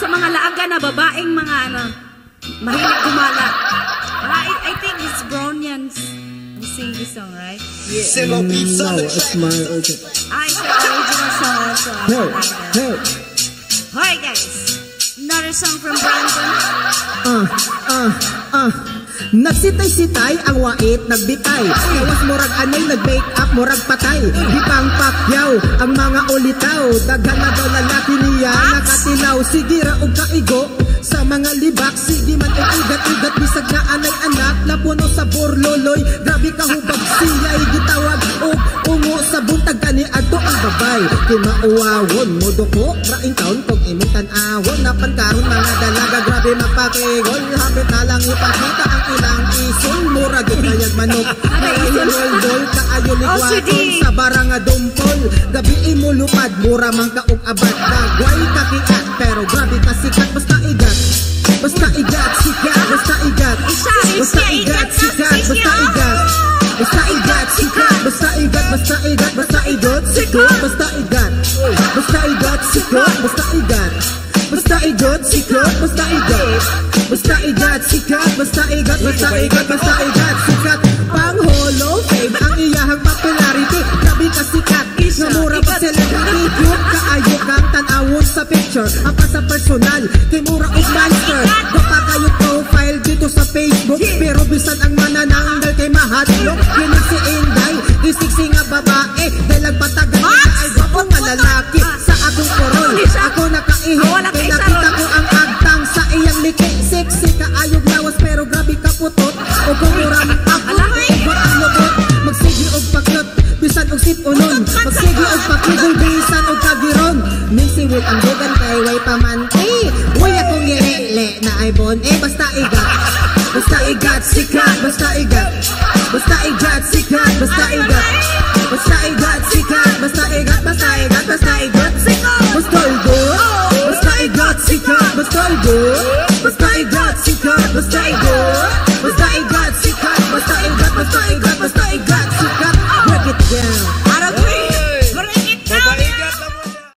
sa mga laaga na babaeng mga ano, mahilig gumala. I think it's Brownians who sing this song, right? Zero beats on No, the it's track. My original. Ah, it's your original song also. Hey, hey. Hi guys, another song from Brandon. Ah, ah, ah. Nagsitay-sitay ang wait, nagbitay. Gawas murag anay, nag-make up, murag patay. Di pang pakyaw ang mga ulitaw. Daghan na daw lalaki niya nakatilaw. Sige ra og kaigo sa mga libak. Sige man og igat-igat bisag na anay anak. Napuno sa borloloy, grabe ka hubag, siya'y gitawag og ungo sa buntag kani adto ang babay. Kay mauwawon mo duko ra in town kung imong tan-awon. Napan karon mga dalaga grabe magpakigol. Hapit na lang ipakita ang ilang isol. Mura gyud kayag manok. Nahinol kaayo ligwaton sa baranga dumpol. Gabi imo lupad mura man ka og abad. Dagway kakiat pero grabe ka sikat. Basta igat. Basta igat sikat. Basta igat. Basta igat sikat. Basta igat. Basta igat sikat. Basta igat. Basta igat. Basta igat sikat. Basta igat. Basta igat sikat. Basta igat. Basta igat sikat. Basta igat. Basta igat sikat. Basta igat. Basta igat. Basta igat sikat. Pang Hall of Fame ang iyahang popularity. Grabe ka sikat. Nga mura pa celebrity. Cute kaayo kang tan-awon sa picture. Apa sa personal kay mura og monster. Gwapa kayo profile dito sa Facebook. Pero bisan ang manananggal kay mahadlok. Kinig si Inday, isiksi nga babae. Dahil nagpatagal niya ay gwapo nga lalaki. Sa akong korol, ako nakaihi. Kay nakita ko ang agtang sa iyang liki. Sexy kaayog lawas pero grabe ka putot. O kung mura ako, ugot ang lubot. Magsige og pakyot, bisan og sip-unon. Magsige og pakigol, bisan og kagiron. Ning siwit ang dugan kay way paman. Eh, way akong girele na ibon. Eh, basta igat. Basta igat, sikat, basta igat. Basta igat, sikat, basta igat.